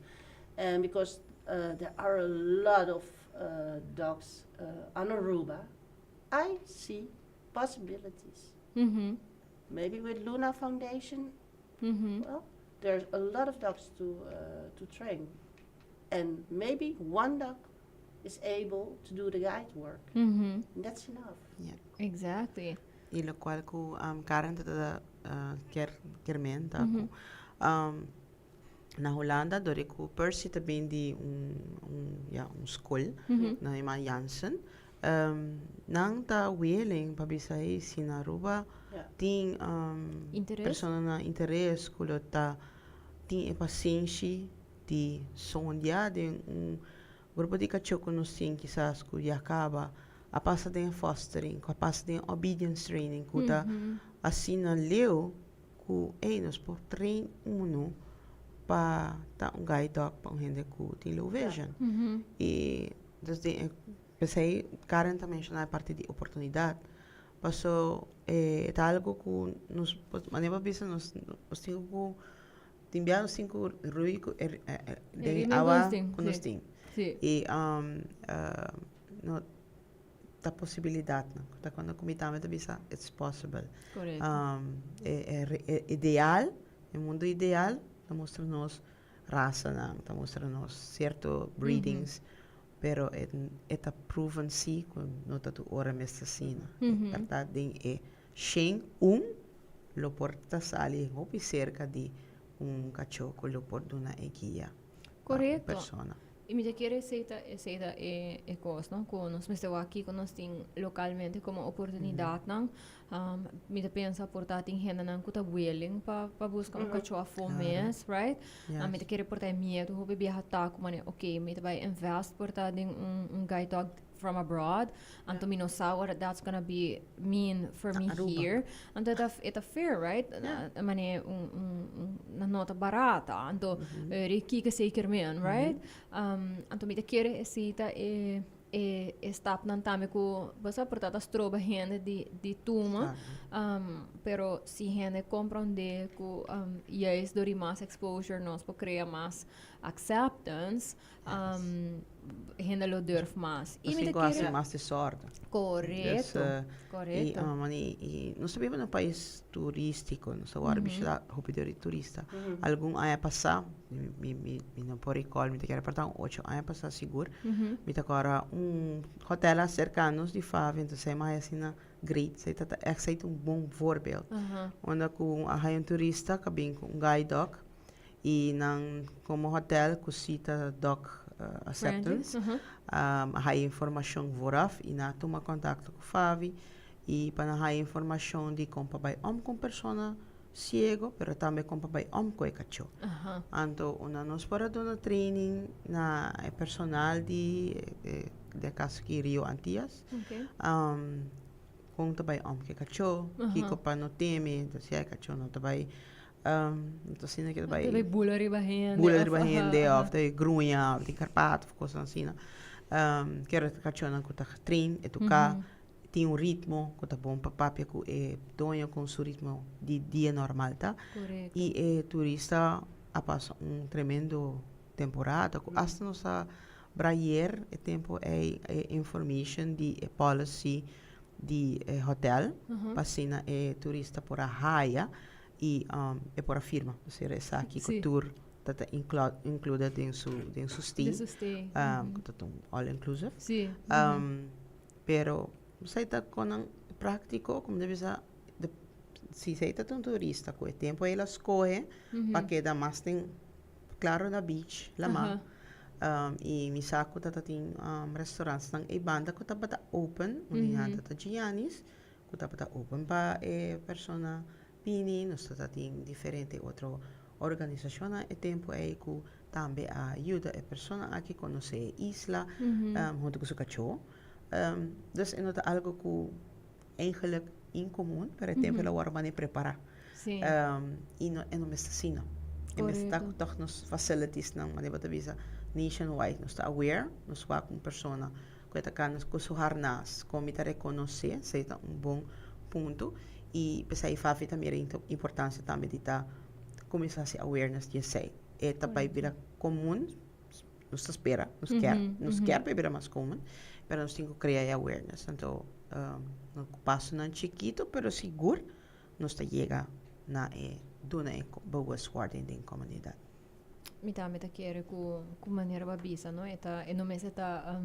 and because there are a lot of dogs on Aruba, I see possibilities. Maybe with Luna Foundation, well, there's a lot of dogs to train, and maybe one dog is able to do the guide work. And that's enough. E loke ku Karen ta kier men ta ku na Hulanda dor ku Percy tambe di un, ja, un skol na yama Jansen, nan ta willing pa bisa hey, si na Aruba tin Interes? Persona na interes ku lo ta tin e pasenshi di sondia den un grupo di kachó ku nos tin kisas ku ya kaba a pasa den fostering, ku a pasa den obedience training, ku ta asina leu ku ei nos por train uno pa ta un guide dog pa un hende ku tin low vision. E dus den p'esei Karen ta menshoná parti di oportunidat. Paso ta algo ku nos manera bisa nos tin ku tin bia nos tin ku rui ku den Rima awa nos tin, ku nos si. Tin. E no ta posibilidat, no? Ta kuando ku mi tambe ta bisa it's possible. E ideal, e mundu ideal, ta mustra nos rasanan, ta mustra nos sierto breedings, pero e ta proven si ku no ta tur ora mes asina. Berdat, den e 101 lo por ta sali hopi serka di un kachó ku lo por duna e guia pa un persona. I mi ta kere esei ta e kos, no? Ku nos mester wak ku nos tin lokalmente komo oportunidatnan. Mi ta pensa por ta tin hendenan ku ta willing pa buska un kachó afó mes, right? Mi ta kere por ta e miedu hopi biaha ta ku mane, okay, mi ta bai invest por ta den un guide dog from abroad. Anto mi no sa what that's gonna be mean for me Aruba. Here. Anto e ta fair, right? Mane un no ta barata. Anto kiko zeker men, right? Anto mi ta kere esei ta e stapnan tambe ku bo sa por ta stroba hende di tuma. Pero si hende komprondé ku juist door di mas exposure nos por krea mas acceptance, hende lo durf mas. I mi Asina ta ku hasi kere mas desòrdu. Korekto. Dus, e e nos ta biba den un pais turístiko, nos ta wòrdu bishitá hopi dor di turista. Algun aña pasá, mi no por recall, mi ta kere por ta un 8 aña pasá sigur, mi ta kòrda un hotel a serka nos di Favi, entonces esei mas asina great, esei ta echt esei ta un bon voorbeeld. Unda ku a haña un turista ku a bin ku un guide dog i nan komo hotel ku si ta dog acceptance, a haña informashon vooraf i nan a tuma kontakto ku Favi i pa nan haña informashon di kon pa bai om ku un persona siego, pero tambe kon pa bai om ku e kachó. Anto unda nos por a duna training na e personal di den kaso aki Rio Antillas, kon ta bai om ku e kachó, kiko pa no teme, entonces ya e kachó no ta bai no ta asina ku ta bai Ta bai bula riba hende. Bula riba hende òf ta gruña òf tin karpato òf kosnan asina. Kero e kachónan ku ta getrain, eduká, tin un ritmo ku ta bon pa papia ku e doño ku su ritmo di dia normal ta. I e turista. A pasa un tremendo temporada ku asta nos a brayer e tempu ei e information di e policy di e hotel pa asina e turista por a haya i e por a firma. Pasobra esaki ku tur ta ta included den su stay. Den su stay. Ku ta un all inclusive. Pero esei ta konan práktiko, komo ta bisa, si esei ta un turista ku e tempu ei el a skohe pa keda mas den klaro na beach, lamá. I mi sa ku ta tin restaurantnan ei banda ku tabata open, un di nan ta Gianni's, ku tabata open pa e persona bini. Nos ta tin diferente otro organisashonnan e tempu ei ku tambe a yuda e persona aki konosé e isla huntu ku su kachó. Dus e no ta algu ku eigenlijk inkomun, pero e tempu el a wòrdu manera prepará. I no, e no mester asina. E mester ta ku tòg nos facilitiesnan, manera bo ta bisa, nationwide. Nos ta aware, nos wak un persona ku e ta kana ku su harnas, kon mi ta rekonosé, esei ta un bon punto. I p'esei FAVI ta mira importansia tambe di ta kuminsá hasi awareness di esei. E ta bai bira komun, nos ta spera, nos kier pa e bira mas komun, pero nos tin ku krea e awareness. Anto, ku pasonan chikitu pero sigur nos ta yega na e duna e bewustwording den komunidat. Mi tambe ta kere ku manera bo a bisa, no? E ta, e no mester ta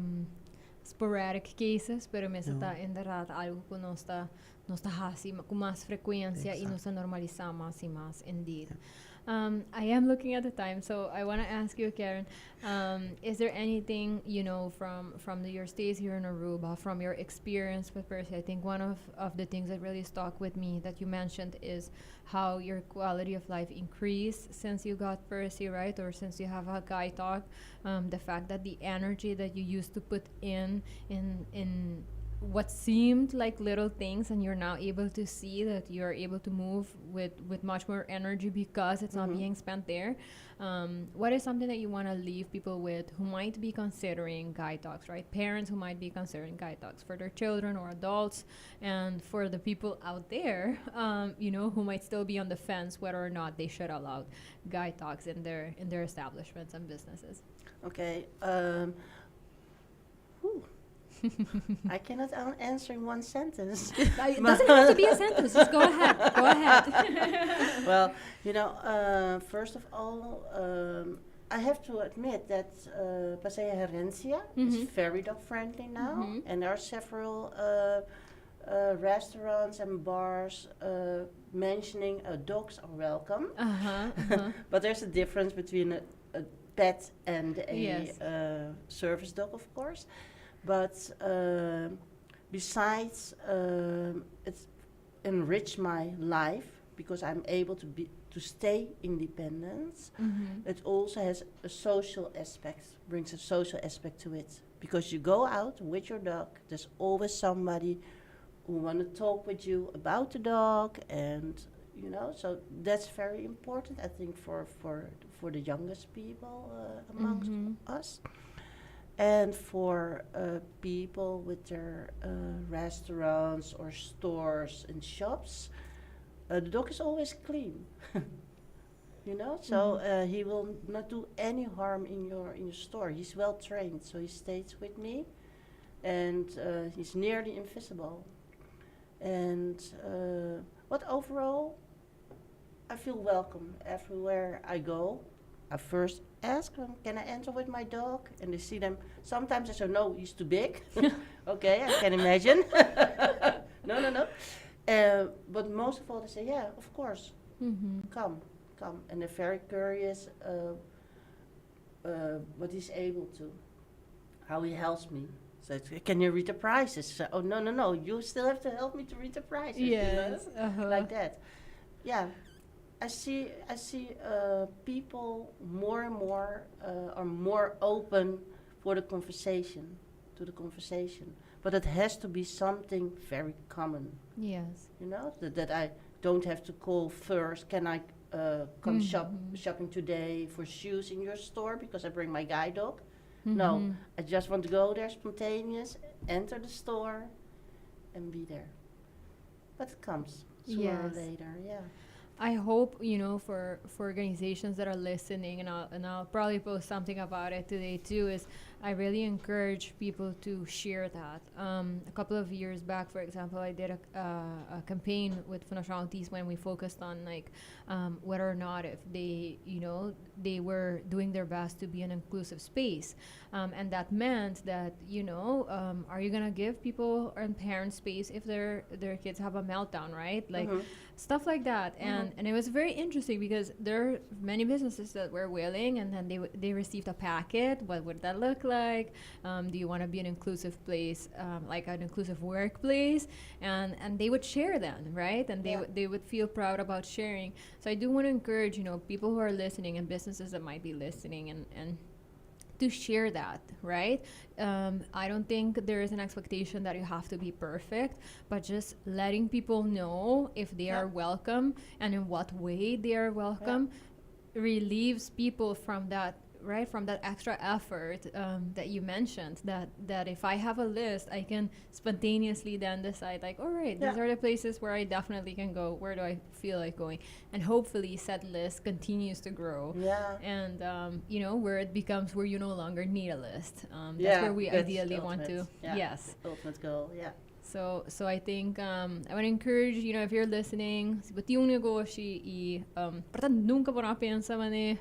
sporadic cases, pero mester ta inderdaad algo ku nos ta hasi ku mas frekuensia i nos ta normalisá mas i mas, indeed. I am looking at the time, so I want to ask you, Karen, is there anything from your stays here in Aruba, from your experience with Percy? I think one of the things that really stuck with me that you mentioned is how your quality of life increased since you got Percy, right? Or since you have a guide dog. The fact that the energy that you used to put in what seemed like little things, and you're now able to see that you're able to move with much more energy because it's not being spent there. What is something that you want to leave people with who might be considering guide dogs, right? Parents who might be considering guide dogs for their children or adults, and for the people out there who might still be on the fence whether or not they should allow guide dogs in their establishments and businesses. Okay. Whew. I cannot answer in one sentence. It doesn't have to be a sentence. Just go ahead. Go ahead. Well, first of all, I have to admit that Paseo Herencia is very dog friendly now, and there are several restaurants and bars mentioning dogs are welcome. But there's a difference between a pet and a service dog, of course. But besides, it's enriched my life because I'm able to stay independent. It also has a social aspect, brings a social aspect to it because you go out with your dog. There's always somebody who want to talk with you about the dog, and so that's very important, I think, for the youngest people amongst us. And for people with their restaurants or stores and shops, the dog is always clean. So he will not do any harm in your store. He's well trained, so he stays with me, and he's nearly invisible. And but overall, I feel welcome everywhere I go. I first ask them, "Can I enter with my dog?" And they see them. Sometimes they say, "No, he's too big." Okay, I can imagine. No. But most of all, they say, "Yeah, of course, come, come." And they're very curious what he's able to, how he helps me. So, it's, "Can you read the prices?" So, "Oh, no, you still have to help me to read the prices." You know? Like that. Yeah, I see people more and more are more open for the conversation, to the conversation. But it has to be something very common, that I don't have to call first. "Can I come shopping today for shoes in your store because I bring my guide dog?" No, I just want to go there spontaneous, enter the store, and be there. But it comes sooner or later, yeah. I hope for organizations that are listening, and I'll probably post something about it today too, is I really encourage people to share that. A couple of years back, for example, I did a campaign with Fundacion Autismo, and we focused on, like, whether or not if they you know they were doing their best to be an inclusive space, and that meant that are you gonna give people and parents space if their kids have a meltdown, right? Like, stuff like that. And it was very interesting because there are many businesses that were willing, and then they received a packet. What would that look like? Do you want to be an inclusive place, like an inclusive workplace? And they would share then, right? And they they would feel proud about sharing. So I do want to encourage people who are listening and businesses that might be listening and to share that, right? I don't think there is an expectation that you have to be perfect, but just letting people know if they are welcome and in what way they are welcome relieves people from that, right, from that extra effort that you mentioned, that if I have a list, I can spontaneously then decide, like, all right, these are the places where I definitely can go. Where do I feel like going? And hopefully said list continues to grow and where it becomes where you no longer need a list. That's where we That's ideally the want to ultimate, yeah. Ultimate goal, yeah. So I think I want to encourage, if you're listening, si bo tin un negoshi y por tanto nunca bo no a pensa mane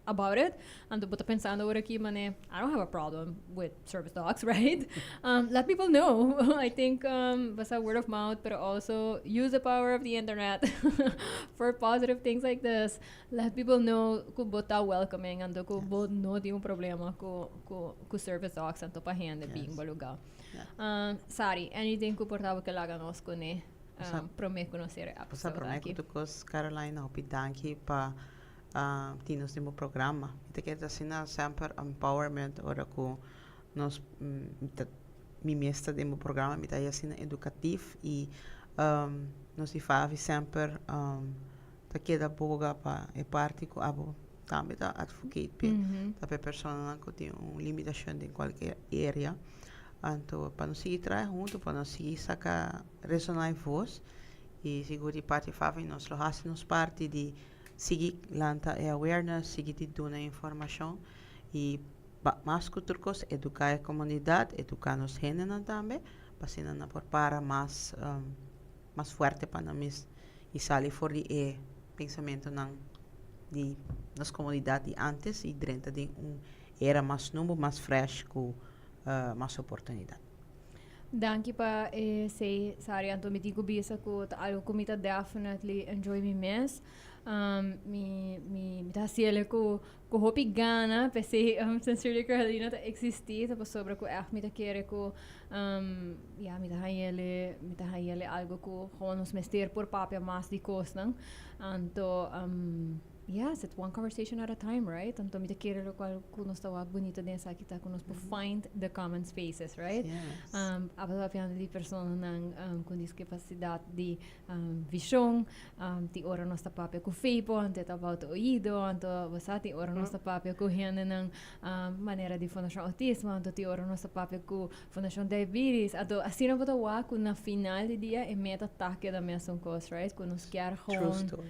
about it, and bo ta pensando awor aki mane, "I don't have a problem with service dogs," right? Let people know. I think basta word of mouth, but also use the power of the internet for positive things like this. Let people know cu bo ta welcoming and cu bo no tin un problema cu service dogs and pa hende bin bo lugar. Sari, anything cu por ta bo ke laga nos cune prome cu nos cera Basta episode prome aki? Cu cos, Caroline, hopi danki pa tin nos den programa. Ta kere asina semper empowerment ora cu nos mi mes ta den programa, mi ta asina educatief y nos di FAVI semper ta keda boga pa e parti cu abo tambe ta advocate pe ta pe persona cu tin un limitacion den cualkier area. Anto, pa nos sigui traha hunto, pa nos sigui saca resona e voz y sigur di parti FAVI nos lo haci nos parti di sigui lanta e awareness, sigui di duna informacion y mas cu tur cos educa e comunidad, educa nos hendenan tambe, pa asina nan por para mas fuerte pa nan mes y sali for di e pensamentonan di nos comunidad di antes y drenta di un era mas nobo, mas fresh cu mas oportunidad. Danki pa esey, Sari. Anto mi tin cu bisa cu ta algo cu mi ta definitely enjoy mi mes. Mi ta haciele cu hopi gana, p'esey Sincerely Carolina ta existi, ta pasobra cu echt mi ta kere cu ja, mi ta hayele algo cu gewoon nos mester por papia mas di cosnan. Anto yes, it's one conversation at a time, right? Anto mi ta kere lo cual cu nos ta wak bunita den esaki ta cu nos por find the common spaces, right? Yes. Abo papiando di personanan cu discapacidad di vision, tin ora nos ta papia cu FEPO, anto ta about oido, anto basta tin ora nos ta papia cu hendenan manera di Fundacion Autismo, anto tin ora nos ta papia cu Fundacion Diabetes, anto asina bo ta wak cu na final di dia e meta ta keda mesun cos, right? Cu nos kier True gewoon story.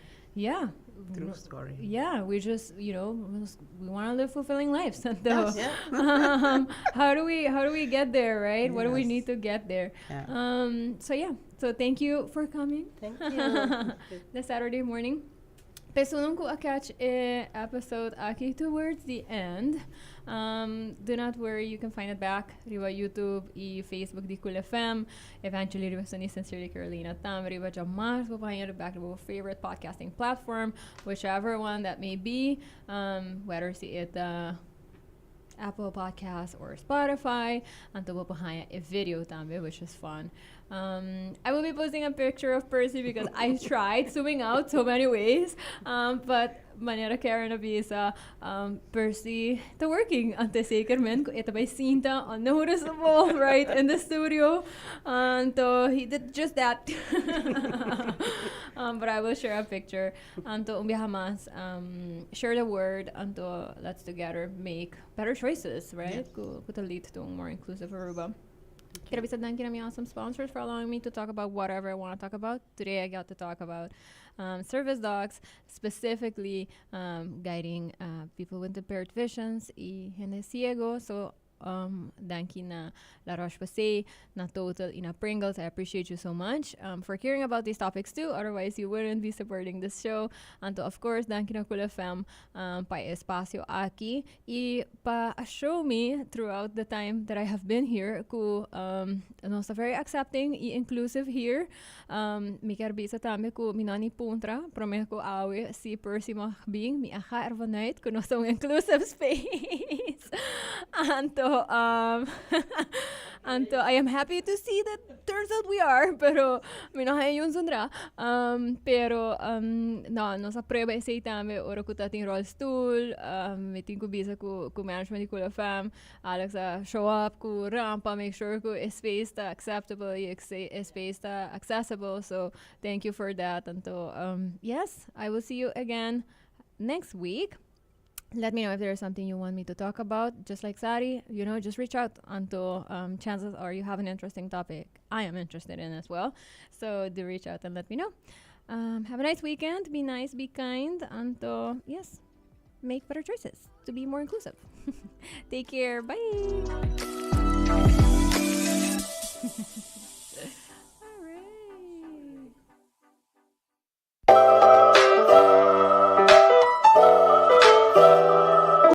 True story. Yeah, we just, we want to live fulfilling lives. Anto, how do we get there, right? What do we need to get there? Yeah. So yeah, so thank you for coming Thank you. this Saturday morning. Pa esunnan cu a catch e episode aki towards the end, do not worry, you can find it back riba YouTube y Facebook di Cool FM. Eventually riba Sunny Sincerely Carolina tambe, riba Jamars, bo find it back riba favorite podcasting platform, whichever one that may be, whether si it Apple Podcast or Spotify. Anto bo por haya e video tambe, which is fun. I will be posting a picture of Percy because I tried zooming out so many ways. But manera Karen a bisa, Percy ta working anto zeker men e ta bay sinta unnoticeable, right, in the studio. Anto he did just that. But I will share a picture. Anto un biaha mas, share the word. Anto let's together make better choices, right? Yes. Cu ta lead to a more inclusive Aruba. Quiero bisa danki na mi awesome sponsors for allowing me to talk about whatever I want to talk about. Today I got to talk about service dogs, specifically guiding people with impaired visions y hende ciego. So danki na La Roche-Posay, na Total y na Pringles. I appreciate you so much for caring about these topics too. Otherwise, you wouldn't be supporting this show. Anto, of course, danki na Cool FM pa e espacio aki y pa show me throughout the time that I have been here cu nos ta very accepting y inclusive here. Mi kier bisa tambe cu mi no ni puntra prome cu awe si Percy mag bin, mi a ga ervan uit cu nos ta un inclusive space. Anto I am happy to see that turns out we are, pero mi no haya yun zundra. Pero no, nos a prueba esey tambe ora cu ta tin rolstoel, mi tin cu bisa cu management di Cool FM, Alex a show up cu rampa, make sure cu e space ta acceptable y e space ta accessible. So thank you for that. Anto, yes, I will see you again next week. Let me know if there is something you want me to talk about. Just like Sari, just reach out. Anto, chances are you have an interesting topic I am interested in as well. So do reach out and let me know. Have a nice weekend. Be nice, be kind. Anto, yes, make better choices to be more inclusive. Take care. Bye. All right.